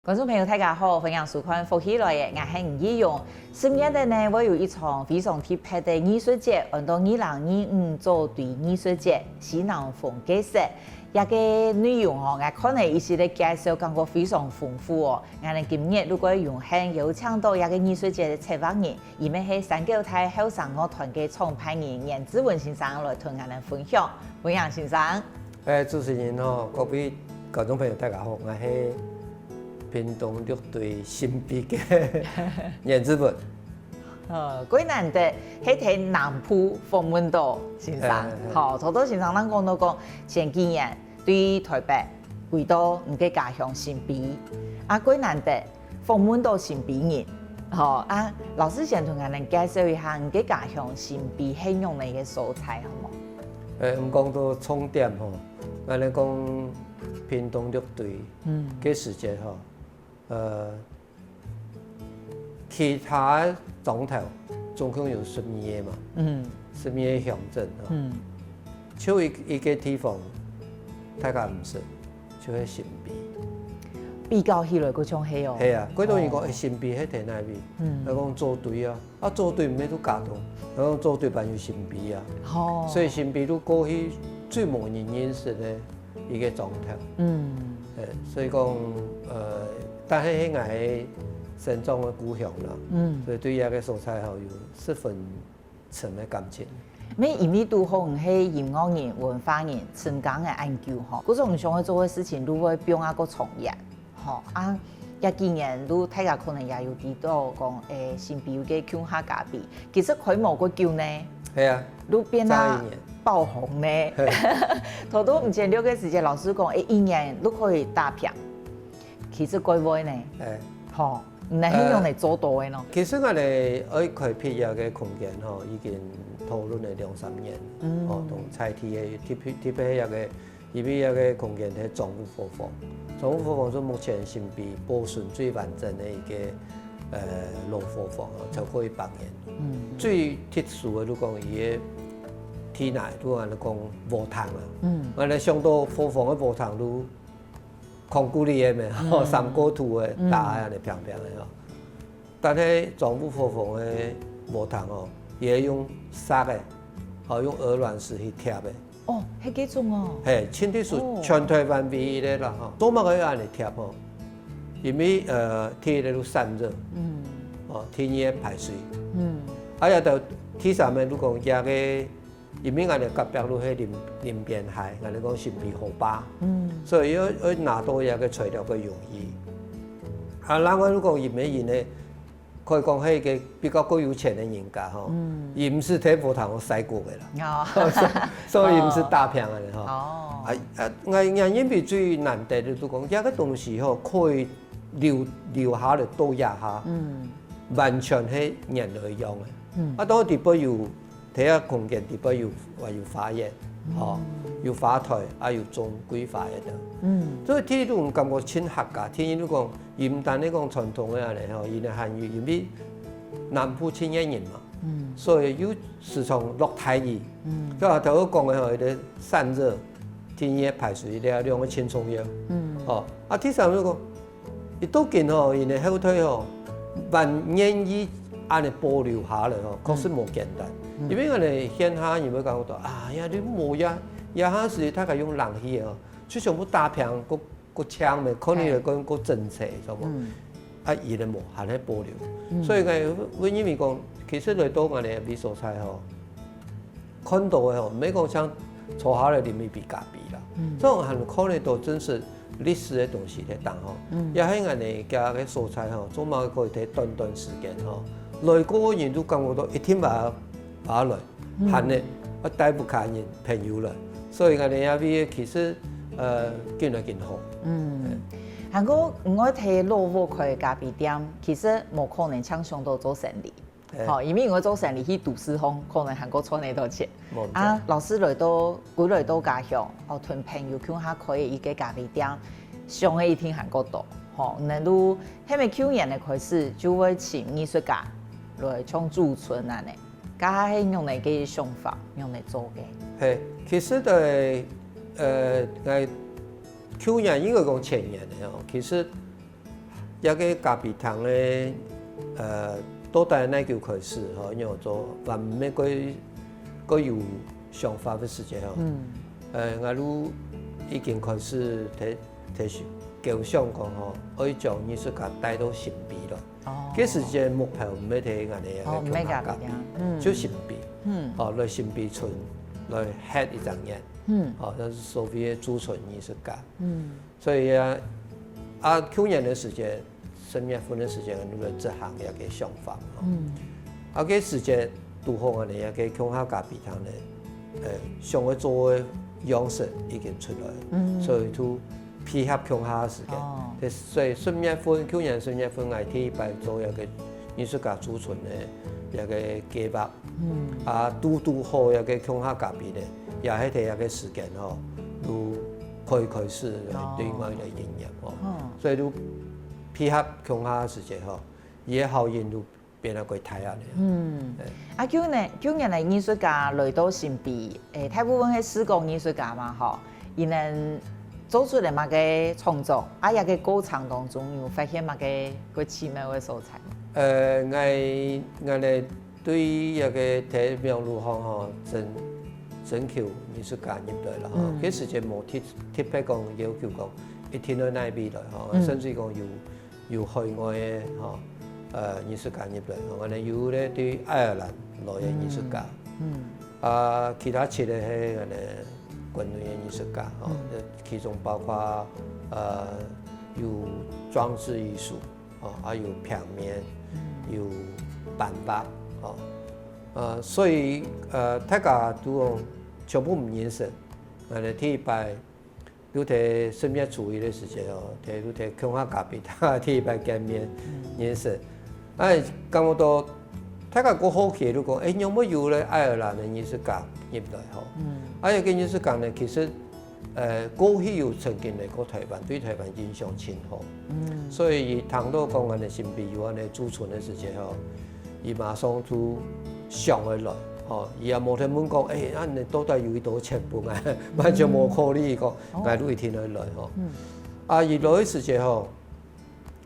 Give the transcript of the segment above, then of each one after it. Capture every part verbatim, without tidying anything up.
觀眾朋友，大家好，歡迎收看《福氣來了》，𠊎係吳奕蓉。十月底呢，會有一場非常特別个藝術節，安到二零二五做堆藝術節，西南風格式。這个內容哦，𠊎看了一息个介紹，感覺非常豐富哦。𠊎等今日如果有幸邀請到這个藝術節个策劃人，佢乜係三九大後生樂團个創辦人顏志文先生來同𠊎等分享。歡迎先生。 誒，主持人吼，各位觀眾朋友，大家好，𠊎係屏東六堆新埤个顏志文。呃，蓋難得，係在南部訪問到先生。誒，誒，誒。吼，頭頭先生咱講到講，前幾年對台北回到你个家鄉新埤，啊，蓋難得訪問到新埤人。吼，啊，老師先同𠊎等介紹一下你个家鄉新埤係仰仔个所在，好無？誒，毋講到重點吼， 𠊎來講屏東六堆，嗯。該時節吼，呃，其他庄頭總共有十二个嘛，嗯。十二个鄉鎮吼，嗯。就一，一个地方，大家毋識，就係新埤。比較起來，該種係哦。係啊，蓋多人講，哦。誒，新埤係在哪位？嗯。𠊎講做堆啊， 啊，做堆毋係都加東，然後做堆還有新埤啊。吼。所以新埤都過去最無人認識个一个庄頭。嗯。誒，所以講，呃，但係係𠊎个生長个故鄉啦。嗯。所以對這个所在吼，有十分深个感情。乜因為堵好你係音樂人、文化人，深耕个恁久吼，故所你想愛做个事情，就會放啊較長遠。 吼，啊，這幾年都大家可能也有知道講，誒，新埤有个共下咖啡，其實開無幾久呢，係啊，就變啊，差一年。爆紅呢。係。頭頭毋前六个時節，老師講，誒，一年就可以打平，其實蓋會呢。誒。吼，你係仰仔做到个呢？其實𠊎等愛開闢這个空間吼，已經討論了兩三年，嗯。吼，同在地个，特別，特別係這个 因為這个空間係莊務伙房，莊務伙房係目前新埤保存最完整个一个，呃，老伙房哦，超過一百年。嗯。最特殊个，就講佢个地泥，就安到講禾埕啊。嗯。安到想到伙房个禾埕就孔固力个咩，嗯。三角土个，嗯。打下來平平个哦。 但係莊務伙房个禾埕哦，佢係用石个，吼，用鵝卵石去疊个。哦，係該種哦。係，盡特殊，哦。全台灣唯一个啦，吼。做麼个愛恁樣疊吼？因為，呃，第一个就散熱，嗯。哦，第二个排水，嗯。啊，也就第三个，就講這个 因為𠊎等隔壁就係林，林邊溪，𠊎等講新埤河壩，嗯。所以愛，愛拿到這个材料較容易。啊，另外就講因為佢呢，可以講係一个比較較有錢个人家吼，嗯。佢毋係在禾埕洗過个啦，哦。所以，所以佢毋係打平个吼。哦。啊，啊，𠊎，𠊎認為最難得个就講，這个東西吼，可以留，留下來到這下，嗯。完全係原來樣个。嗯。啊，當然底背有 第一空間底背有，有花園，吼，嗯。有花台，啊有種桂花个等。嗯。所以第一種感覺盡客家，第二就講，佢毋單係講傳統个恁樣吼，佢个還有因為南部盡熱人嘛，嗯。所以有時常落大雨，嗯。就像頭先講个吼，佢个散熱，第二个排水，這兩个盡重要。嗯。吼，啊第三就講， 佢到今吼，佢个後代吼，還願意恁樣保留下來吼，嗯。確實無簡單。嗯。因為𠊎等現下人會感覺到，啊呀，你無呀，這下時大家用冷氣吼，就全部打平，過，過強咩，可能會講過整齊，係無？嗯。啊，佢个無，還係保留。嗯。所以𠊎會認為講，其實來到𠊎等个所在吼， 看到个吼，毋係講像坐下來啉一杯咖啡啦。嗯。這種還看得到真實歷史个東西在當吼。嗯。也係𠊎等家个所在吼，做麼个可以在短短時間吼，來過个人都感覺到一定要，要來，嗯。還呢，要帶屋下人、朋友來。所以𠊎等這位其實，呃，緊來緊好。嗯。嗯。還過，毋過在老屋開咖啡店，其實無可能像想到做生理。 嘿。吼，因為𠊎做生理去都市項，可能還過賺得到錢。無錯。啊，老師來到，歸來到家鄉，哦，同朋友共下開一个咖啡店，想个一定還過多。吼，恁樣就，係毋係舊年个開始就會請藝術家來像駐村恁樣，該下係仰仔个想法，仰仔做个？嘿，其實在，呃，在舊年應該講前年个哦，其實這个咖啡廳呢，呃，到底哪久開始吼，仰做，還毋係過，過有想法个時節吼。嗯。呃，𠊎都已經開始在，在想，構想講吼，愛將藝術家帶到新埤來。哦。該時節目標毋係在𠊎兜个哦，毋係咖啡廳。嗯。就新埤。嗯。哦，來新埤村，來歇一隻月。嗯。哦，該係所謂个駐村藝術家。嗯。 所以啊，啊，舊年个時節，十月份个時節，𠊎就來執行這个想法吼。嗯。啊，該時節堵好𠊎兜這个共下咖啡廳呢，呃，想愛做个樣式已經出來，嗯。所以就配合共下个時間。哦。所以十月份，舊年十月份，𠊎第一擺做這个藝術家駐村个這个計畫。 嗯。啊，堵堵好這个共下咖啡呢，也係在這个時間吼，就可以開始哦。對外來營業吼。哦。所以就配合共下个時間吼，佢个效應就變到過大啊呢。嗯。對。啊，舊年，舊年个藝術家來到新埤，誒，大部分係視覺藝術家嘛，吼，佢等做出來麼个創作，啊，這个過程當中有發現麼个過奇妙个所在？呃，𠊎，𠊎呢， 對這个在網路上吼，徵，徵求藝術家入來啦吼，嗯。該時節無特，特別講要求講一定愛哪位來吼，嗯。甚至講有，有海外个吼，呃，藝術家入來吼，𠊎兜有咧對愛爾蘭來个藝術家，嗯。嗯。啊，其他七个係𠊎兜國內个藝術家吼，嗯。其中包括，呃，有裝置藝術， 哦，還有平面，嗯。有版畫，哦，呃，所以，呃，大家都講全部毋認識。呃，第一擺，就在十月初一个時節哦，在，就在共下咖啡廳第一擺見面，嗯。認識。哎，感覺到大家過好奇，就講，哎，仰會有咧愛爾蘭个藝術家入來吼？嗯。啊，這个藝術家呢，其實 呃，過去有曾經來過台灣，對台灣印象真好。嗯。所以佢聽到講𠊎兜新埤有恁呢駐村个時節吼，佢馬上就想愛來，吼，佢也無得問講，哎，恁呢到底有幾多錢分𠊎，完全無考慮，講，哦。𠊎就一定愛來吼。嗯。啊，佢來个時節吼，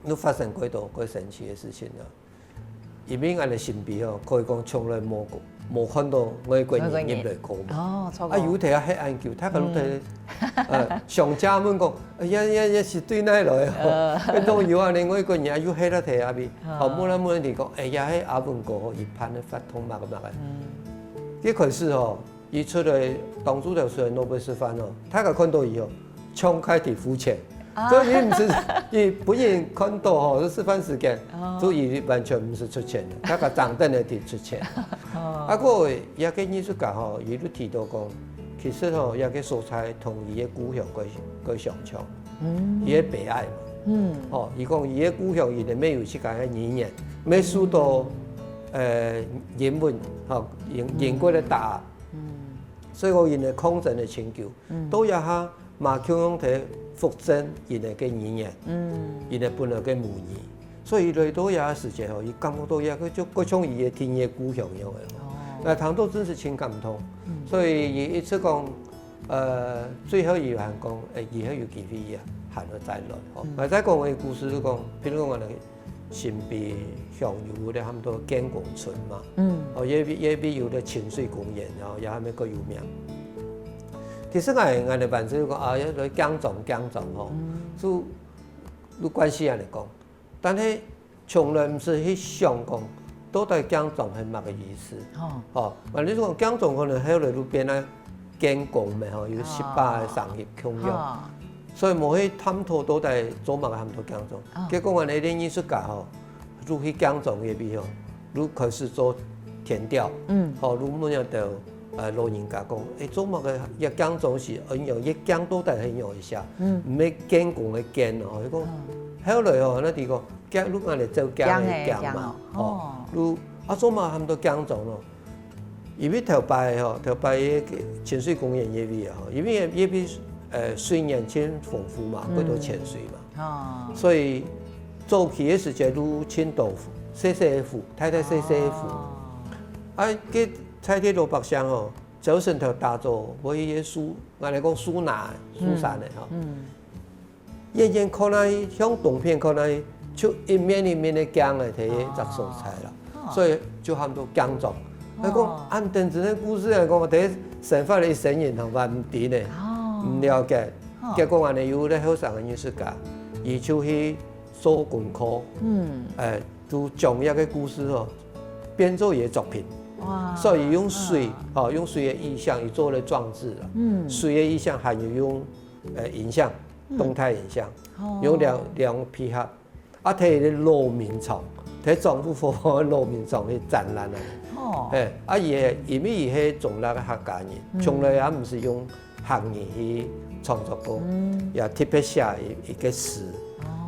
就發生過多過神奇个事情啊。 因為𠊎兜新埤吼，可以講從來無，無看到外國人入來過嘛。外國人。哦，著哦。啊，有兜啊歇恁久，大家都在，嗯。呃，上家問講，哎呀，呀，呀，係對哪來哦？呃。變到有恁呢外國人啊，又歇到在該位。哦。哦，問啊問啊，佢講，哎呀，係阿文哥吼，佢辦个活動麼个麼个。嗯。一開始吼， 佢出來當初就出來諾貝爾示範哦，大家看到佢哦，衝開去付錢。啊。所以佢毋係，佢本人看到吼，係示範時間，哦。所以完全毋係出錢个，大家爭等个去出錢。哦。啊，過後，這个藝術家吼，佢就提到講，其實吼，這个所在同佢个故鄉過，過相像，嗯。佢个北愛嘛。嗯。吼，佢講佢个故鄉，佢兜乜有自家个語言，乜受到，呃，英文，吼，英，英國个打壓。 嗯。所以講，佢兜抗爭个成就，嗯。到這下嘛共樣在復振佢兜个語言，嗯。佢兜本來个母語。所以來到這个時節吼，佢感覺到這个就，就像佢个第二个故鄉一樣个。哦。𠊎聽到真係真感動。嗯。所以佢一直講，呃，最後佢還講，誒，以後有機會佢還會再來吼。嗯。𠊎再講个故事就講，譬如講𠊎兜 新埤鄉有个喊做建功村嘛。嗯。哦，也，也有个清水公園，然後也還較有名。其實𠊎，𠊎个本身就講啊，要來敬庄，敬庄吼，嗯。就，就慣勢恁呢講。但係從來毋係去想講，到底敬庄係麼个意思。哦。哦，反正就講敬庄可能後來就變啊 建功嘛吼，有十八个產業共樣。哦。所以無去探討到底做麼个喊做敬庄。哦。結果𠊎兜个藝術家吼，就去敬庄該位吼，就開始做田調。嗯。吼，就問該兜，呃，老人家講，誒，做麼个這敬庄係恁樣，這敬到底係仰般寫？嗯。毋係建功个建吼，佢講，哦。後來吼，該佢講，敬，就恁呢做敬个敬嘛，敬个敬哦。吼，哦。就，啊，做麼个喊做敬庄咯？ 因為頭擺吼，頭擺个清水公園該位啊，吼，因為該位，呃，水源真豐富嘛，嗯。過多泉水嘛。哦。所以早期个時節就盡多湖，細細个湖，大大細細个湖。哦。啊，該在地老百姓吼，朝晨頭打早，會去該樹，𠊎來講樹林，樹山个吼。嗯。嗯。 遠遠看來，向東片看來，就一面一面个鏡个，在一隻所在啦，所以就喊做鏡莊。佢講，恁等陣个故事來講，在生活个一生人吼，還毋知呢，毋了解。結果恁呢有一個後生个藝術家，佢就去做功課，嗯，誒，就將這個故事吼，變做佢个作品。哇，所以用水，吼，用水个意象，佢做了裝置啦。嗯，水个意象，還有用，呃，影像，動態影像，用兩兩配合。啊，在一個老民莊，在莊戶婆婆个老民莊去展覽啊。哦，嘿，啊，佢係因為佢係中壢个客家人，從來也毋係用客語去創作過，也特別寫一一個詞，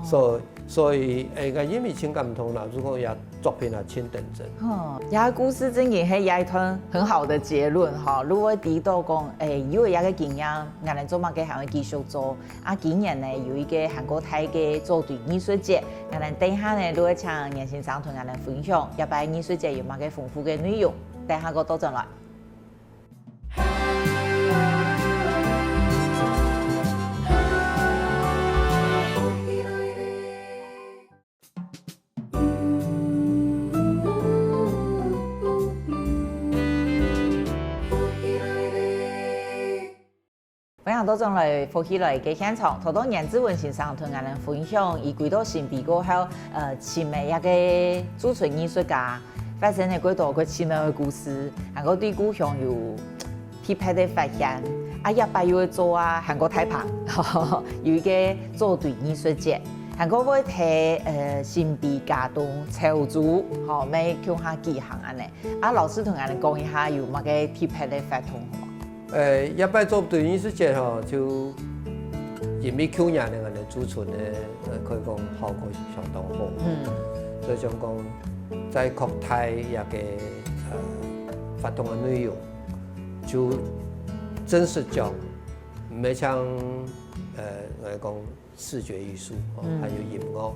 所以所以，誒，𠊎因為情感毋同啦，就講這作品啊，盡等真。哦，這故事正經係一段很好的結論哈。如果提到講，誒，有一個經驗，𠊎等做麼个還會繼續做？ 啊，今年呢，有一個還過大个做對藝術節，𠊎等等下呢，就會請顏先生同𠊎等分享，這擺藝術節有麼个豐富个內容，等下過倒轉來。歡迎倒轉來福氣來个現場，頭到顏志文先生同𠊎等分享，佢歸到新埤過後，呃，尋个一個駐村藝術家，發生了幾多个奇妙个故事，還過對故鄉有特別个發現。啊，這擺又會做啊，還過大棚，有一個做對藝術節，還過會在，呃，新埤茄苳潮州，吼，乜共下舉行恁呢。啊，老師同𠊎等講一下有麼个特別个活動好無？ 呃，這擺做對藝術節吼，就因為舊年呢，𠊎等駐村呢，呃，可以講效果相當好。嗯。所以想講，再擴大這個，呃，活動个內容，就真實講，毋係像，呃，𠊎講 視覺藝術，哦，嗯。還有音樂，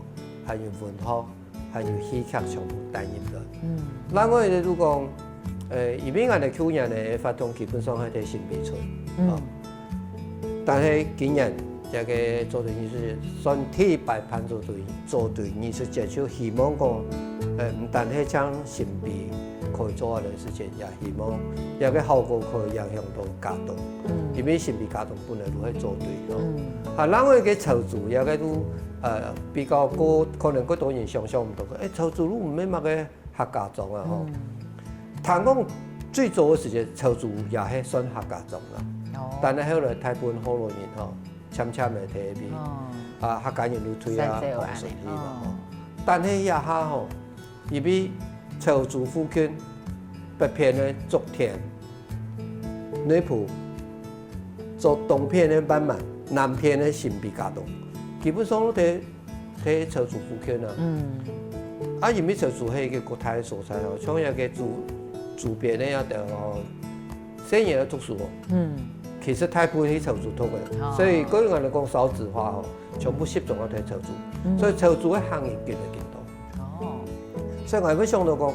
還有文學，還有戲劇全部帶入來。嗯。另外呢，就講，呃，因為𠊎等舊年呢，活動基本上還在新埤村，嗯。哦。但係今年這個做對藝術節算第一擺辦做對，做對藝術節，就希望講，呃，毋單係像新埤可以做到个事情，也希望這個效果可以影響到茄苳。嗯。因為新埤茄苳 本來就係做對吼。嗯。啊，另外个潮州，這個就，呃，比較過，可能過多人想像毋到个，誒，潮州就毋係麼个客家莊啊吼。嗯。聽講最早个時節，潮州也係算客家莊啦。哦。但係後來大部分福佬人吼，漸漸个退位，哦。啊，客家人就退啊，散走啊，放順去嘛吼。哦。但係這下吼， 因為潮州附近北片个竹田、內埔，做東片个萬巒，南片个新埤茄苳，基本上都在，在潮州附近啊。嗯。啊，因為潮州係一個國大个所在哦，像一個周，周邊个一條哦，細人仔讀書哦，嗯。其實大部分去潮州讀个，哦。所以個人來講少子化哦，全部集中在潮州，嗯。所以潮州个客人緊來緊多。 哦。所以𠊎會想到講，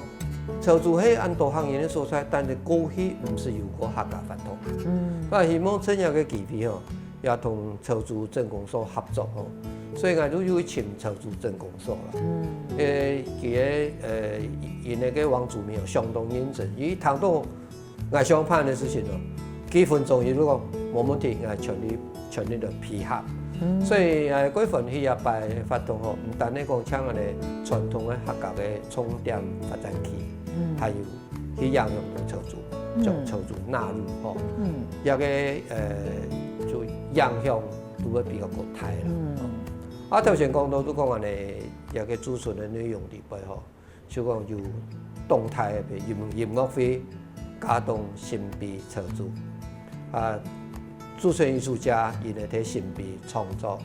潮州係恁多客人个所在，但係過去毋係有過客家飯堂。嗯。𠊎希望趁這個機會吼，也同潮州鎮公所合作吼。所以𠊎就有去尋潮州鎮公所啦。嗯。誒，佢个，呃，佢个王祖明哦，相當認真，佢聽到 𠊎想辦个事情哦，幾分鐘佢就講，無問題，𠊎全力，全力个配合。嗯。所以，誒，𠊎歡喜這擺活動吼，毋單係講像恁呢傳統个客家个重點發展區，嗯。還有去影響到潮州，嗯。將潮州納入吼，嗯。這個，呃，就影響就會比較較大啦。嗯。啊，頭先講到就講恁呢，這個駐村个內容裡背吼， 就講有動態个音，音樂會，茄苳、新埤、潮州。啊，駐村藝術家佢等在新埤創作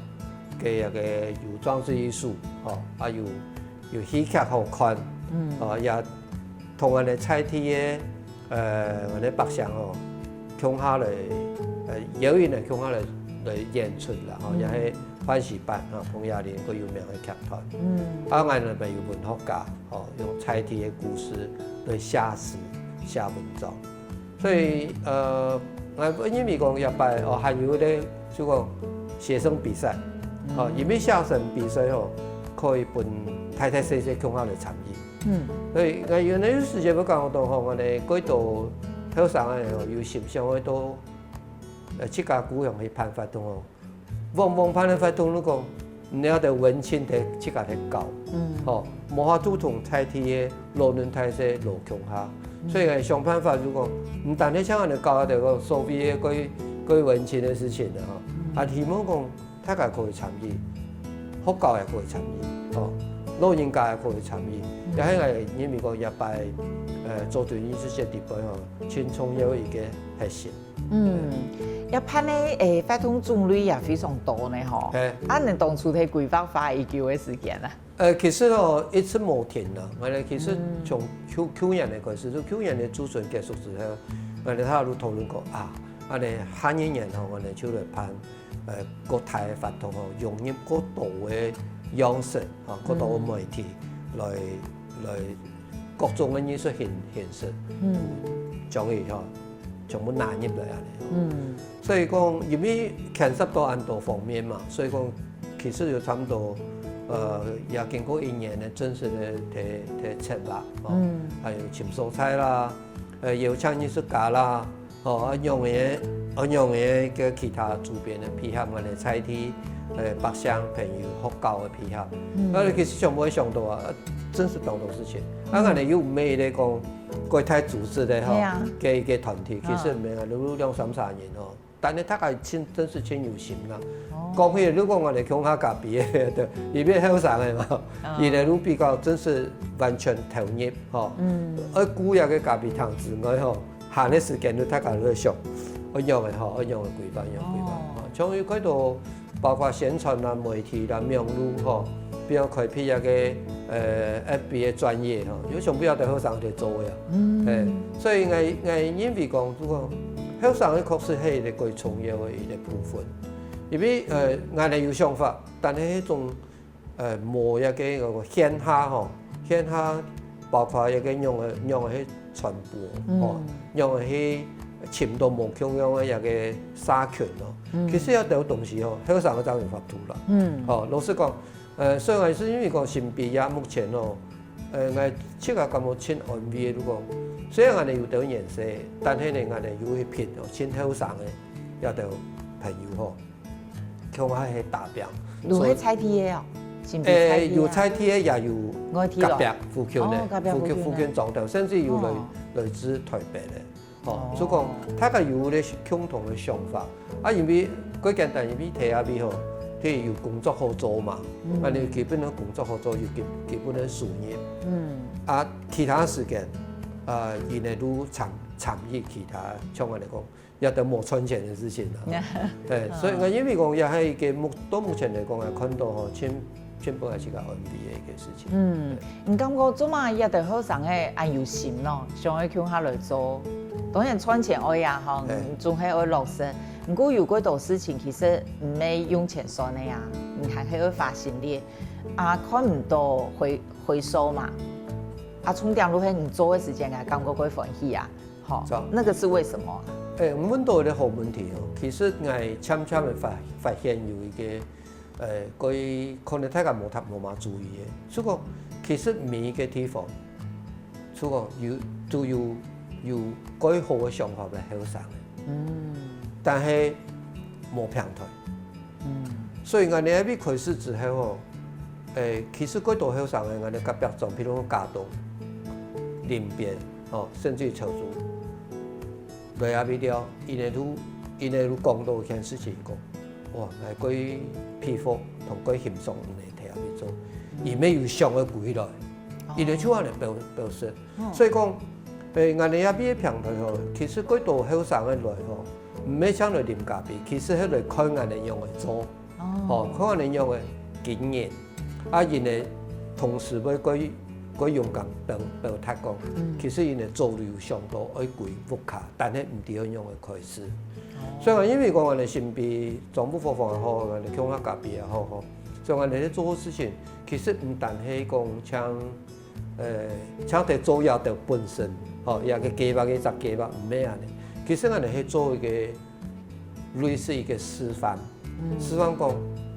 个一個有裝置藝術，吼，啊有，有戲劇好看，嗯。啊，也同𠊎等在地个，呃，𠊎等百姓吼，共下來，呃，邀請來共下來，來演出啦，吼，嗯。也係歡喜班，吼，彭雅玲个有名个劇團。嗯。啊，𠊎等有文學家， 吼，用在地个故事來寫詩、寫文章。所以，呃，𠊎認為講這擺，哦，還有咧，就講寫生比賽，吼，嗯。因為寫生比賽吼，可以分大大細細共下來參與。嗯。所以，𠊎有呢有時節會感覺到吼，𠊎呢過多後生个吼，有心想愛到，呃，自家故鄉去辦活動吼，往往辦个活動，如果你愛得文青在自家在搞，嗯。吼，無法度同在地个老人大細老共下。嗯。所以，想辦法，如果毋單係像恁樣搞，就講所謂个過過文青个事情了吼，嗯。啊，希望講 大家可以參與，學校也可以參與，吼，老人家也可以參與，嗯。也係𠊎認為講這擺，呃，做對藝術節地方吼，盡重要一個核心。嗯，這辦个，誒，活動種類也非常多呢吼。嘿。啊，你當初在規劃花幾久个時間啊？呃，其實吼，一直無停啦。𠊎呢，其實嗯。從舊舊年个開始，就舊年个駐村結束之後，𠊎呢，大家就討論過啊，恁樣下一年吼，𠊎呢就來辦 呃，各大个活動吼，融入各多个樣式，吼，各多个媒體來來各種个藝術形形式，嗯。將佢吼全部納入來恁樣。嗯。所以講，因為牽涉到恁多方面嘛，所以講其實有差不多，呃，也經過一年个正式个个个策劃，吼，嗯。還有尋素材啦，呃，邀請藝術家啦， 吼，啊，用个，啊，用个个其他周邊个配合，𠊎个在地，呃，百姓朋友、學校个配合。嗯。啊，其實上尾想到啊，真係當多事情。啊，嗯。𠊎呢又毋係一個講國泰組織个吼，係啊。个一個團體，其實哦。毋係啊，就兩三十人吼，但係大家真真係真有心啦。哦。講起來，如果𠊎个鄉下隔壁个，對，因為後生个嘛，哦。佢呢就比較真係完全投入吼。嗯。而古也个隔壁堂之外吼， 閒个時間就大家就會想，愛仰仔吼，愛仰仔規劃，仰仔規劃。哦。吼，像有幾多，包括宣傳啦、媒體啦、網路吼，比如開闢一個，呃，F B个專頁吼，有全部愛對後生來做个啊。嗯。嘿，所以𠊎，𠊎認為講，如果後生个確實係一個最重要个一個部分，因為，呃，𠊎等有想法，但係那種 呃，無一個，呃，線下吼，線下包括一個仰仔，仰仔去傳播，嗯。吼，仰仔去尋到無共樣个一個社群咯。嗯。其實有兜東西吼，後生个正有法度啦。嗯。吼，老實講，呃，雖然係因為講新畢業，目前吼，呃，𠊎自家感覺盡安慰个，就講，雖然𠊎等有兜年歲，但係呢，𠊎等有一批哦，盡後生个，一兜朋友吼， 共下去打拚。有係在地个哦，新畢在地个啊。誒，有在地个，也有外地來。隔壁附近个，哦，隔壁附近个。附近，附近庄頭，甚至有來，哦。來自台北个。吼，哦。所以講，大家有个共同个想法。啊，因為，蓋簡單，因為在該位吼，佢有工作好做嘛。嗯。啊，你基本上工作好做，有基，基本个收入。嗯。啊，其他時間，呃，佢呢，就參，參與其他，像𠊎來講， 也都無賺錢个事情啦。對，嗯。所以𠊎認為講，也係一個目，到目前來講，𠊎看到吼，盡，盡分𠊎自家安慰个一個事情。嗯，對。你感覺做麼个這兜後生个恁有心咯，想愛共下來做？當然賺錢愛啊，吼，嘿。你總係愛落實。毋過有幾多事情其實毋係用錢算个啊，你還係愛花心力啊，看毋到回，回收嘛。啊，重點就係你做个時間，𠊎感覺會歡喜啊。 好，著。那個是為什麼啊？誒，問到一個好問題哦。其實𠊎漸漸个發，發現有一個，呃，關於可能大家無太，無麼注意个，就講其實每一個地方，就講有，都有，有蓋好个想法个後生个。嗯。但係無平台。 嗯。所以𠊎等該位開始之後吼，誒，其實蓋多後生个，𠊎等隔壁庄，譬如講佳冬、林邊，吼，甚至於潮州，來該位了，佢等就，佢等就講到一件事情講，哇，𠊎蓋佩服同蓋欣賞你等在該位做，嗯。佢等有想愛歸來，哦。佢等就恁樣表，表示。 嗯。所以講，誒，𠊎等這片个平台吼，其實蓋多後生个來吼，毋係淨來啉咖啡，其實係來看𠊎等仰仔做，哦。吼，看𠊎等仰仔經營，啊，佢等同時會蓋，蓋勇敢表，表達講，嗯。其實佢等早就有想到愛歸屋下，但係毋知愛仰仔開始。哦。所以講，因為講𠊎等新埤莊務伙房也好，𠊎等共下咖啡也好，吼，所以𠊎等在做个事情，其實毋單係講像 呃，淨在做這兜本身，吼，這個計畫，一隻計畫，毋係恁樣。其實𠊎等係做一個類似一個示範，嗯。示範講，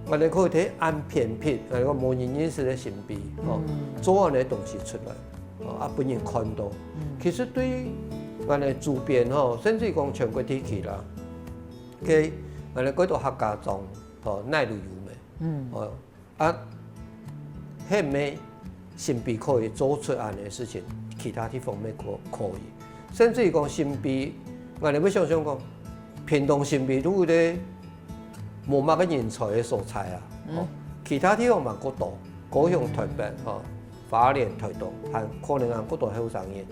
𠊎等可以在恁偏僻，𠊎等講無人認識个新埤，吼，做恁樣个東西出來，吼，啊，分人看到。其實對𠊎等周邊吼，甚至講全國地區啦，該𠊎等蓋多客家庄，吼，哪位有無？嗯，吼，啊，係毋係新埤可以做出恁樣个事情，其他地方乜可可以。甚至於講新埤，𠊎等會想想講，屏東新埤都有个無麼个人才个所在啊，哦，其他地方嘛較多，高雄、台北，哦，花蓮、台東，還可能還較多後生人。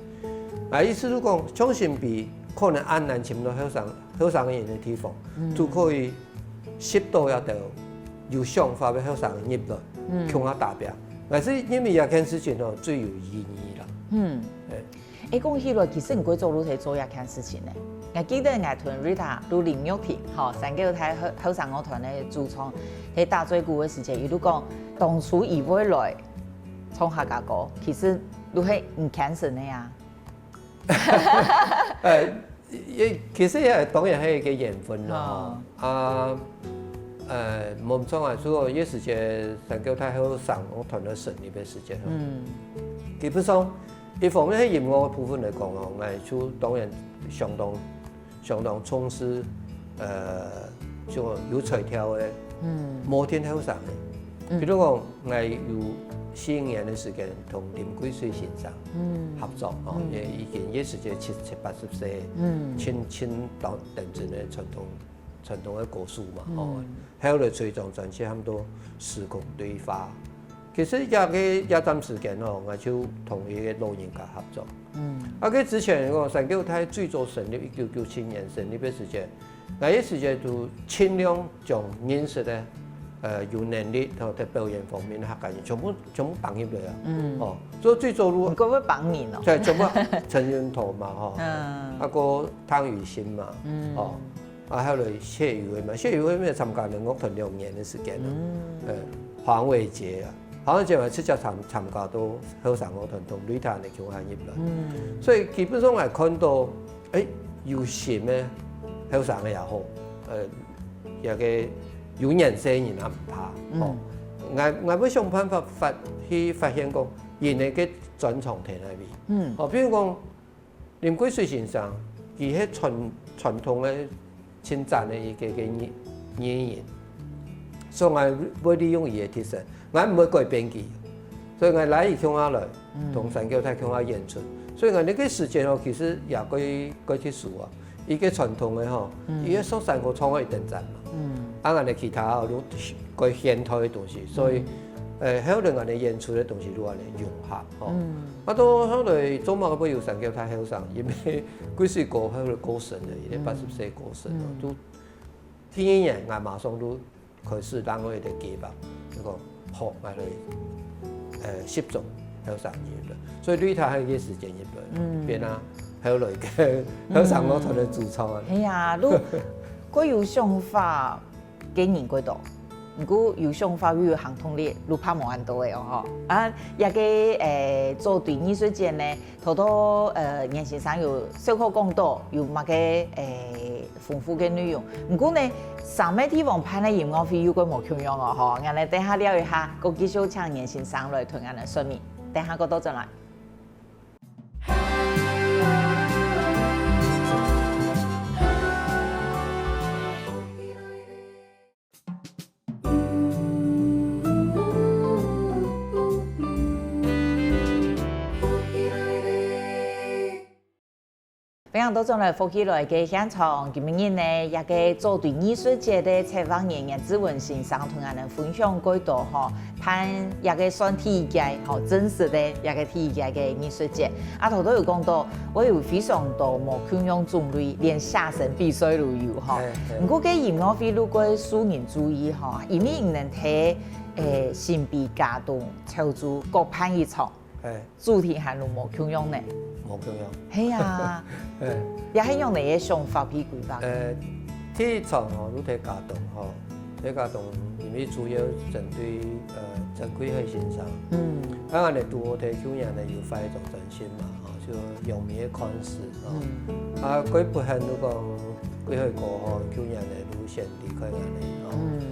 啊，意思係講，像新埤可能恁難尋到後生後生人个地方，就可以吸到這兜有想法个後生人入來，共下打拚。𠊎係認為這件事情吼，最有意義啦。嗯。欸，講起來，其實你過早就在做這件事情呢。𠊎記得𠊎同Rita、盧林玉婷，吼，三角大後後生樂團个主唱，在打嘴鼓个時節，佢就講，當初佢會來唱客家歌，其實就係你牽成个啊。呃，也其實也當然係一個緣分咯。啊，呃，無錯啊，所以這時節三角大後生樂團个成立个時節，嗯，基本上，一方面係音樂个部分來講哦，𠊎就當然相當相當重視，呃，就有才調个，嗯，無定後生个。比如講，𠊎有四五年个時間同林貴水先生，嗯，合作哦，也已經也時節七七八十歲，嗯，盡盡當當真个傳統傳統个歌手嘛，哦，後來出一張專輯，喊做《時空對話》。其實這個這段時間哦，𠊎就同一個老人家合作。嗯，啊，佢之前講三角大最早成立，一九九七年成立个時節，𠊎个時節就盡量將認識个，呃，有能力吼，在表演方面个客家人全部全部放入來啊。嗯，哦，所以最早路，你會會幫你哦？對，全部陳雲頭嘛，吼，嗯，啊，過湯雨新嘛，嗯，哦，啊，後來謝宇輝嘛，謝宇輝也參加了樂團兩年个時間了，嗯，呃，黃偉傑啊，黃偉傑嘛，直接參參加到後生樂團同雷達个共下入來，嗯，所以基本上來看到，欸，有心个後生个也好，呃，這個有年輕人也毋怕，嗯，哦，𠊎𠊎會想辦法發去發現講，人个專長在哪位，嗯，哦，比如講。 林貴水先生，佢係傳傳統个盡讚个一個个藝藝人，所以𠊎會利用佢个特色，𠊎毋會改變佢，所以𠊎拉佢共下來，同三角大共下演出，所以𠊎該個時間哦，其實也蓋蓋特殊啊，一個傳統个吼，佢个說山歌唱到一等讚嘛，啊，𠊎等其他哦，就蓋現代个東西，所以，呃，後來𠊎等演出个東西就恁樣融合吼。 啊，到後來做麼个會有三角大後生，因為貴水哥後來過身了，已經八十歲過身了，就第二年，𠊎馬上就開始另外一個計畫，就講好，𠊎來，呃，集中後生入來，所以對他還有一個時間入來，變啊，後來个後生樂團个主唱啊。係啊，就過有想法， 个人過多。毋過有想法又有行動力，就怕無恁多个哦吼。啊，這個，欸，做對藝術節呢，頭頭，呃，顏先生有小可講到，有麼个，欸，豐富个內容。毋過呢，三個地方辦个音樂會又過無共樣哦吼。𠊎等等下尞一下，過繼續請顏先生來同𠊎等說明。等下過倒轉來。 歡迎倒轉來福氣來个現場，今晡日呢，這個做對藝術節个策劃人顏志文先生同𠊎等分享過多吼，辦這個算第一屆吼，正式个這個第一屆个藝術節。啊，頭頭有講到，會有非常多無共樣種類，連寫生比賽都有吼。毋過，該音樂會如果受人注意吼，因為你能在，欸，新埤、佳冬、潮州各辦一場。 主題還有無共樣呢？無共樣。係啊，也係用你个想法去規劃。呃，第一場吼，就在佳冬吼，在佳冬，因為主要針對，呃，曾貴海先生。嗯。啊，𠊎等拄好在舊年呢，有發一張專輯嘛，吼，就《陽明的看事》吼。嗯。啊，該部分就講，貴海哥吼，舊年呢，就先離開𠊎等吼。嗯。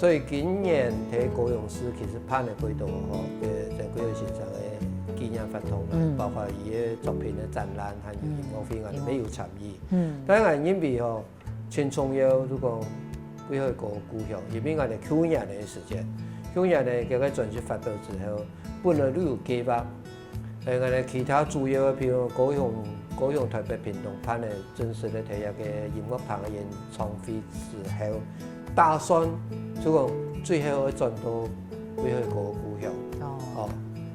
所以今年在高雄市其實辦个幾多吼，个曾貴海先生个紀念活動啦，嗯。包括佢个作品个展覽，還有音樂會，嗯。𠊎兜也有參與。嗯。當然因為吼，盡重要，就講貴海哥故鄉，因為𠊎兜舊年个時間，舊年个這個專輯發表之後，本來就有計畫， 呃，𠊎兜其他主要个，譬如高雄、高雄、臺北、屏東辦个正式个第一個音樂堂个演唱會之後，打算就講最後會轉到貴海哥个故鄉。哦。哦，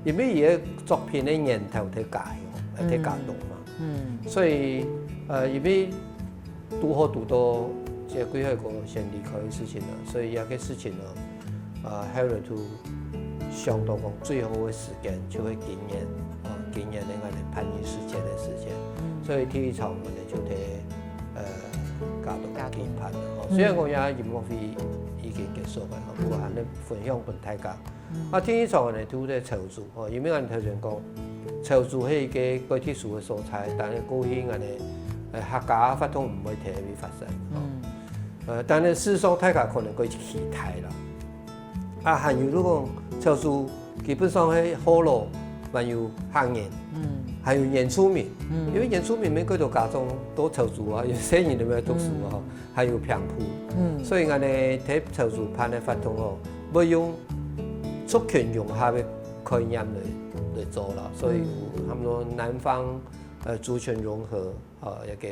因為佢个作品个源頭在家鄉，呃，在家鄉嘛。嗯。嗯。所以，呃，因為 堵好堵到這貴海哥先離開个事情了，所以這個事情呢，啊，後來就想到講最好个時間就係今年，啊，今年个𠊎兜辦理時間个時間，嗯。所以第一場𠊎兜就在，呃，佳冬舉辦了，哦。嗯。雖然講這音樂會已經結束了，不過還能分享分大家。 嗯。啊，第一場呢，就在潮州，吼，因為𠊎頭先講，潮州係一個幾特殊个所在，但係過去𠊎兜，呃，客家活動毋會在該位發生，吼。嗯。呃，但係事實上大家可能會期待啦。啊，還有就講，潮州基本上係河洛，還有客人，嗯。還有原住民，嗯。因為原住民每個都家長到潮州啊，有些人都在讀書啊，嗯。 還有平埔。嗯。所以𠊎兜在潮州辦个活動哦，會用族群融合个概念來，來做啦。所以有，嗯。他們說南方，呃，族群融合，呃，一個，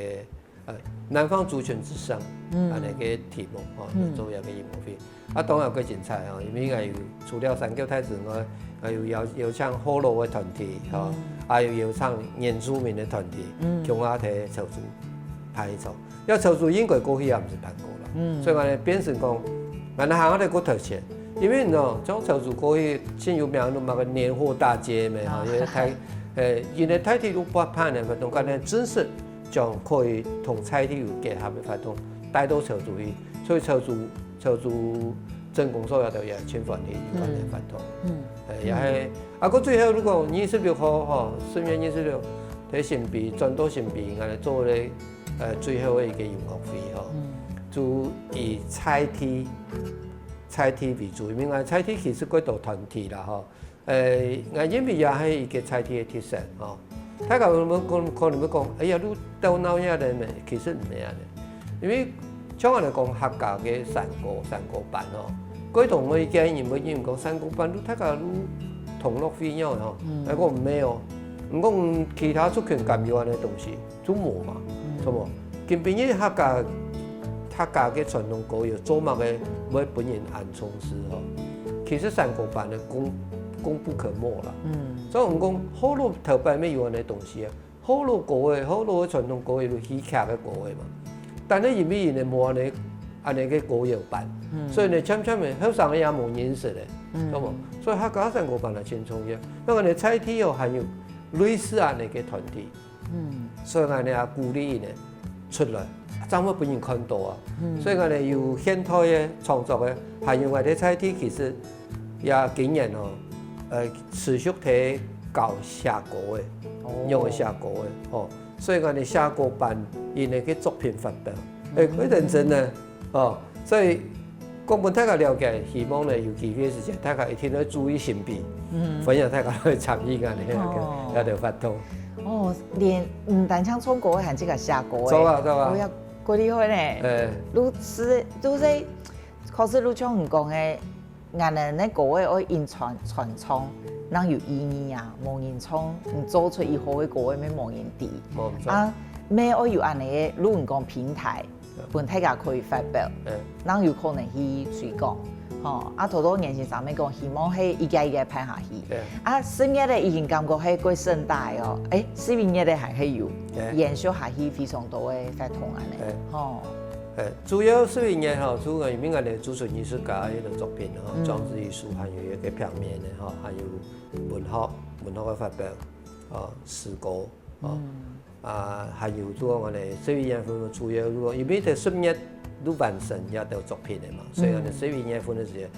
呃，南方族群之聲，嗯。恁樣个題目，哦，嗯。來做一個音樂會。啊，當然較精彩哦，因為𠊎有除了三腳隊之外，𠊎有邀，邀請河洛个團體，吼，嗯。還有邀請原住民个團體，嗯。共下在潮州辦一場。 這潮州應該過去也毋係辦過啦。嗯。所以𠊎兜變成講，𠊎兜行下來過頭前，因為喏，像潮州過去盡有名个麼个年貨大街咩，吼，啊。因為大，呃，因為大體都不辦个活動，可能正式將可以同在地有結合个活動帶到潮州去，所以潮州，潮州鎮公所也都也盡歡喜有恁樣个活動。嗯。呃，也係，啊，過最後如果二十六號吼，十月二十六，在新埤，轉到新埤，𠊎兜做咧 呃，最後个一個音樂會吼，嗯。就以在地，在地為主，因為𠊎在地其實幾多團體啦吼。呃，𠊎認為也係一個在地个特色吼。大家可能會講，可能會講，哎呀，你鬥鬧熱个咩？其實毋係恁樣。因為像𠊎來講，客家个山歌，山歌班吼，幾多每個人會認為講山歌班，你大家你同樂會樣吼，嗯。𠊎講毋係哦，毋講其他族群敢有恁樣个東西。 就無嘛，嗯。著無？今晡日客家，客家个傳統歌謠做麼个會分人恁重視吼？其實山歌班个功，功不可沒啦。嗯。所以𠊎講，河洛頭擺乜有恁樣个東西啊，河洛歌謠，河洛个傳統歌謠，有戲劇个歌謠嘛。但係因為佢兜無恁樣，恁樣个歌謠班，嗯。所以呢，漸漸个後生个也無認識咧，嗯。著無？所以客家山歌班也盡重要。那麼呢，在地哦，還有類似恁樣个團體， 嗯。所以𠊎兜也鼓勵佢兜出來，正會分人看到啊。嗯。所以𠊎兜有現代个創作个，還有𠊎兜在地其實也經驗哦，呃，持續在教寫歌个，哦。用个寫歌个，吼。所以𠊎兜寫歌班，佢兜个作品發表，嗯。誒，幾認真呢。 哦，所以講分大家了解，希望呢有機會个時間，大家一定愛注意新埤，嗯。歡迎大家來參與𠊎兜个，哦。𠊎兜活動。哦，連，嗯，單淨唱歌个還自家寫歌个。著啊，著啊。哦，也幾厲害呢。誒。如此，就係，可是就像你講个， 𠊎兜个歌謠愛用傳，傳唱，正有意義啊，無人唱，你做出以後个歌謠乜無人知。哦，毋錯。啊，乜愛有恁樣个，如果講平台，對。分大家可以發表，對。正有可能去推廣。吼，啊，頭頭顏先生乜講，希望係一個一個辦下去。對。啊，十月个已經感覺係過盛大哦，誒，十一月个還係有，對。延續下去非常多个活動恁樣，對。吼。 誒，主要十一月吼，就因為𠊎兜駐村藝術家个作品吼，嗯。裝置藝術，還有一個平面个吼，還有文學，文學个發表，哦，詩歌，哦，嗯。啊，還有就講呢，十一月份主要就講，因為在十月就完成這兜作品个嘛，所以呢，嗯。十一月份个時間，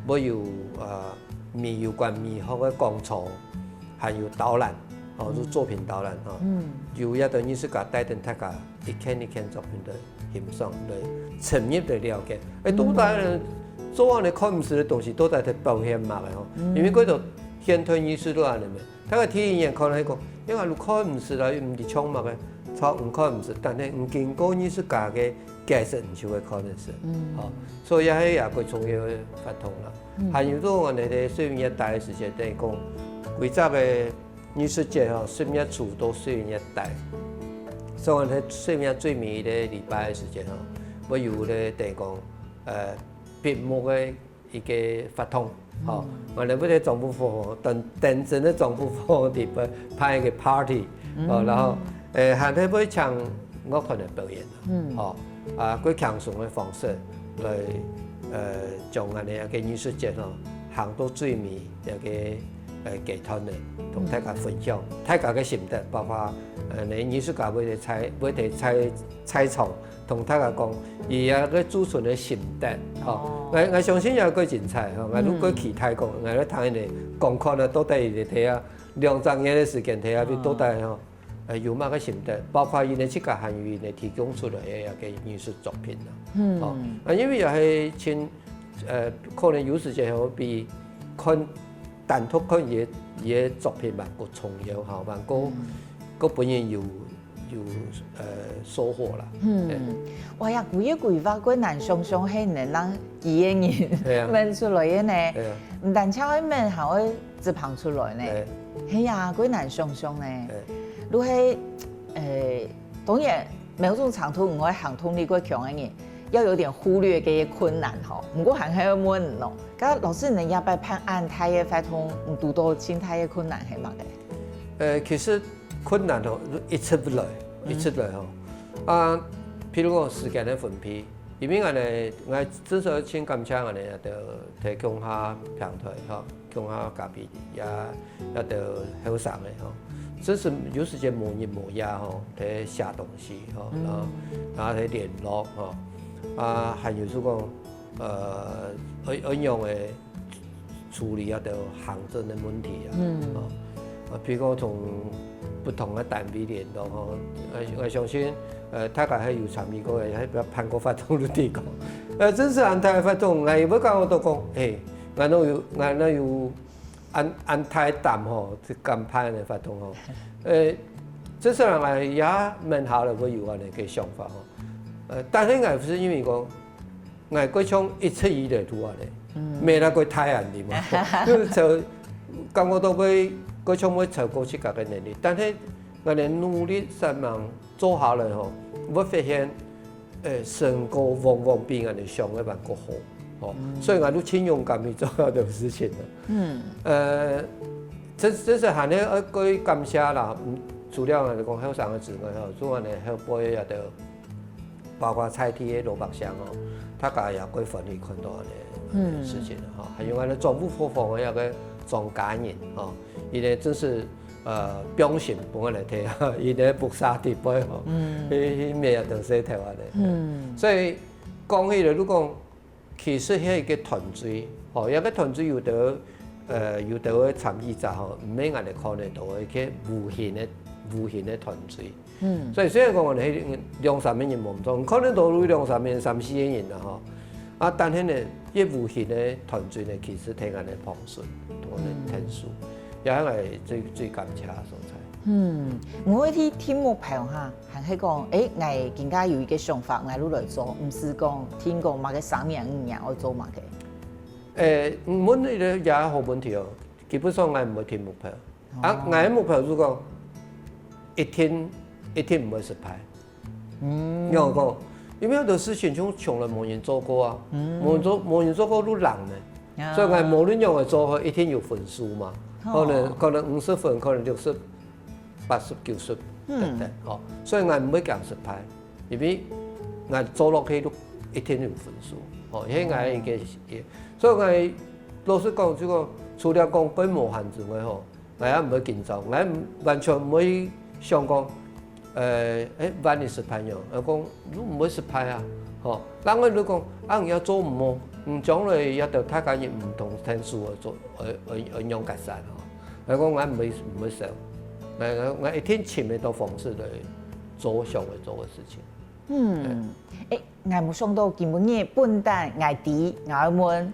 會有，啊，美，有關美學个講座，還有導覽，哦，就作品導覽，哦，嗯。由這兜藝術家帶領大家 一件一件作品个欣賞，來深入个了解。誒，嗯。到底呢，做恁樣看毋識个東西，到底在表現麼个吼？因為過多現代藝術都恁樣个，大家第一眼看來講，因為你看毋識啦，又毋知唱麼个，唱毋看毋識，但係你經過藝術家个解釋，你就會看得識。嗯，吼，所以這係也過重要个活動啦。還有做恁樣个水面一帶个時間，等於講，規隻个藝術節吼，十月初到十一月底，所以在十月最尾个禮拜个時間吼，會有个等於講，呃，闭幕个一个活動，吼，完了會在總部府，等等陣个總部府裡背辦一个party，哦，然後，呃，還係會請樂團來表演，哦，啊，過輕鬆个方式來，呃，將恁樣个藝術節吼，行到最尾，這个，呃，階段个，同大家分享大家个心得，包括，呃，藝術家會在在會在在在場，同大家講，佢个駐村个心得，吼，𠊎𠊎相信也過精彩，吼，𠊎都過期待講，𠊎來聽佢講看啊，到底佢在這兩三年个時間，在這邊到底吼。 呃，有麼个心得，包括佢等自家還有佢等提供出來个一个藝術作品啦。嗯，哦，啊，因為也係盡，呃，可能有時間吼比看單獨看佢个佢个作品還過重要吼，還過過分人有有呃收穫啦。嗯，哇呀，規个規劃過難想像，係能讓幾个人，對啊，問出來个呢。對啊，毋單淨會問，還會 紙棒出來呢。係啊，過難想像呢。就係，呃，當然，某種程度毋會行動力過強个人，要有點忽略這些困難吼。毋過還係愛問咯。該老師，你這擺辦恁大个活動，你堵到盡大个困難係麼个？呃，其實困難吼，一直來，一直來吼。啊，譬如講時間个分配，因為𠊎呢，𠊎之所以盡感謝𠊎呢，就提供下平台吼。 共下隔壁也也得後生个吼，真是有時間無日無夜吼，在寫東西吼，然後然後在聯絡吼，啊，還有就講，呃，愛愛用个處理啊，得行政个問題啊，吼，啊，譬如講從不同个單位聯絡吼，呃，我相信，呃，大家還有參與過个，還有辦過活動都知講，呃，真是恁大个活動，𠊎也毋敢講到講，誒，𠊎都有，𠊎都有 恁恁大膽吼，去敢辦个活動吼。呃，這世人來也蠻好了，會有恁个个想法吼。呃，但係𠊎毋係因為講，𠊎過像一直以來都恁个，無那个大膽个嘛，就就感覺到會過像會超過自家个能力，但係𠊎个努力煞猛做下來吼，會發現 誒，成果往往比𠊎等想个還過好，吼，所以𠊎都盡勇敢去做這種事情个。嗯，呃，這這係還係愛過感謝啦，嗯，除了𠊎等講後生个之外吼，做𠊎等後輩个都，包括在地个老百姓吼，大家也過歡喜看到恁个事情吼，還有𠊎等總務伙房个一个莊家人吼，佢等真是 呃，放心分𠊎來聽，因為屋下底背吼，去去買啊等細頭啊咧。所以講起來，你講其實係一个團隊，吼，一个團隊有得，呃，有得个參與者吼，毋係𠊎等看得到个，一个無形个無形个團隊。所以雖然講𠊎等係兩三个人無毋錯，看得到有兩三个人、三四个人啦吼，啊，但係呢，這無形个團隊呢，其實聽𠊎等个幫手，同𠊎等个天數。 也係𠊎最最感謝个所在。嗯，𠊎會去定目標哈，還係講，誒，𠊎今下有一个想法，𠊎就來做，毋係講定講麼个三年五年愛做麼个。誒，問你个也好問題哦，基本上𠊎毋會定目標，啊，𠊎个目標就講，一定一定毋會失敗。 仰般講？因為很多事情就從來無人做過啊，無人做無人做過就難呢。所以𠊎無論仰般做好，一定有分數嘛。可能可能五十分，可能六十、八十、九十等等，吼。所以𠊎毋會驚失敗，因為𠊎做落去就一定有分數，吼。因為𠊎一个，所以𠊎老實講，就講除了講會無閒之外，吼， 𠊎也毋會緊張，𠊎完全毋會想講，呃，誒，萬一失敗樣，𠊎講你毋會失敗啊，吼。另外你講，啊，你也做毋好，你將來也得大家人毋同天數而做，而而而樣解散吼。𠊎講𠊎毋會毋會愁，𠊎𠊎𠊎一定尋得到方式來做想愛做个事情。嗯，誒， 𠊎無想到今晡日本旦𠊎知，𠊎愛問，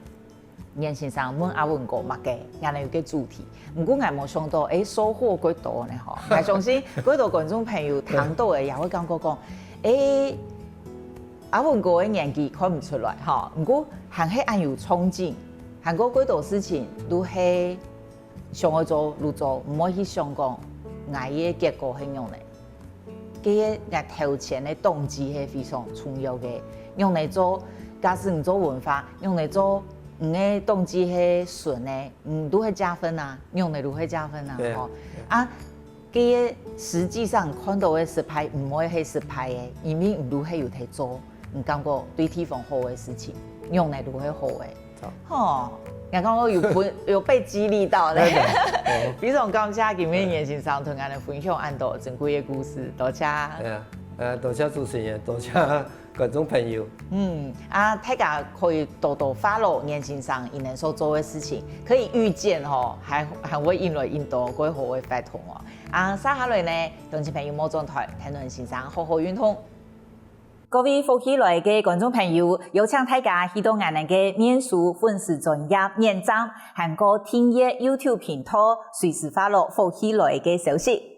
顏先生問阿文哥麼个，𠊎等有个主題。毋過𠊎無想到，欸，收穫幾多呢吼。𠊎相信幾多觀眾朋友聽到个也會感覺講，欸，阿文哥个年紀看毋出來吼，毋過還係恁有衝勁，還過幾多事情都係想愛做就做，毋會去想講𠊎个結果係仰呢。 該个𠊎頭前个動機係非常重要个。仰仔做，假使你做文化，仰仔做，你个動機係純个，你都會加分啊，仰仔都會加分啊，吼。啊，該个實際上看到个失敗，毋會係失敗个，因為你都係有在做，你感覺對地方好个事情，仰仔都係好个。 吼，𠊎感覺有分有被激勵到咧。非常感謝今晡日顏先生同𠊎等分享恁多珍貴个故事，多謝。哎呀，呃，多謝主持人，多謝觀眾朋友。嗯，啊，大家可以多多follow顏先生佢等所做个事情，可以預見吼，還還會引來引多過好个活動哦。啊，接下來呢，鄉親朋友莫轉台，聽顏先生好好運動。 各位福氣來个觀眾朋友，邀請大家去到𠊎等个面書粉絲專頁點讚，還過訂閱YouTube頻道，隨時follow福氣來个消息。